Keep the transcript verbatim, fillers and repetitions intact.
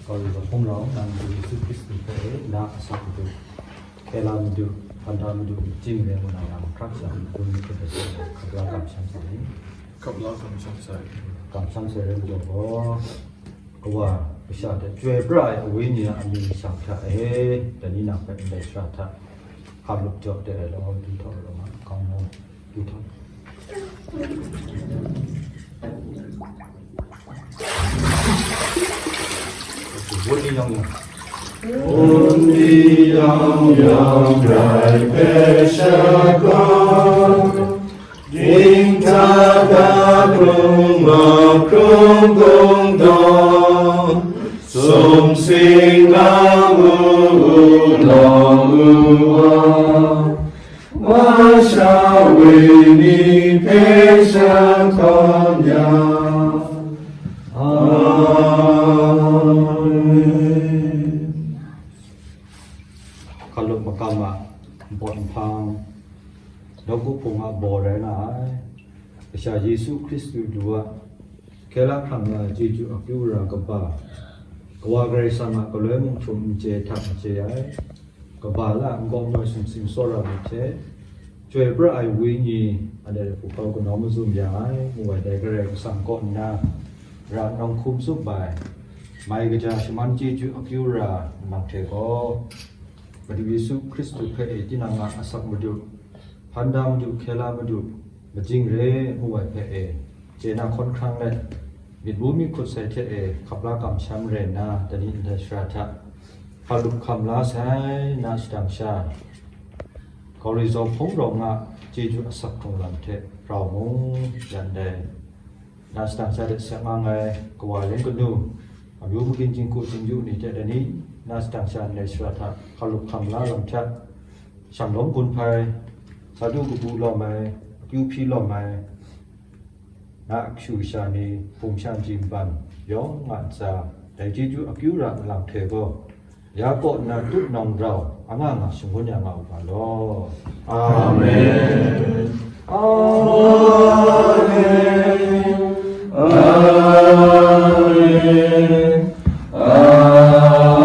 Kau yu ga hpung rau, nang Yesu Hkristu hpe na asak madu, hkye la madu, hpan da madu, jing re mu na yang hkrak sha, gun ni hkrit ai hkap la kamsham sai. Hkap la kamsham sai. Kamsham sai re mu jaw gaw, Kawa, Kasha hte Chyoi Pra ai Wenyi a amying lasha hta e, dai ni nang hpe ndai sara hta hkap lup jaw de ai law, du htawt ai law, ma, hkang law, du htawt. Wunni yang yang. Wunni yang yang rai hpe shaka, dinghta da hkrung mahkrung kungdawn, sumsing na u, u lawm u wa, Wa sha Wenyi hpe shaka ya. Amen. Hkalup makam a npawt nhpang, nawku hpung a baw rai nga ai, Kasha Yesu Hkristu du a, hkye la hkrang na chyeju akyu ra kaba, Kawa Karai Kasang a galoi mung htum n chye hta n chye ai, kaba la n kawm ai sumsing tsawra myit hte, Chyoi Pra ai Wenyi, anhte hpu hkau kanawn mazum ya ai, ngu ai dai Karai Kasang kaw nna, ra nawng hkum tsup ai, mai kaja shaman chyeju akyu ra nang hte gaw, Madu Yesu Hkristu hpe e tinang a asak madu, hpan da madu, hkye la madu, majing re ngu ai hpe e, chye na hkawn hkrang let, myit wu myit hkut sai hte e hkap la kamsham rai nna, dai ni ndai sara hta hkalup hkam la sai na shadang sha, Kauri Zaw Hpung Rawng a chyeju asak hkrung lam hte rau mung, yan dai na shadang sha de seng mang ai Kawa Yen Kanu, amyu magin jinghku jingyu ni hte dai ni, na shadang sha ndai sara hta hkalup hkam la lam hta, shanglawm gun hpai, sa du kabu lawm ai, akyu hpyi lawm ai, na kashu kasha ni, hpung shan ji nban yawng nga ntsa, dai chyeju akyu ra nlang hte gaw, ya kaw nna tutnawng rau anga nga shangun ya nga u ga law. Amen. Amen. Amen. Amen.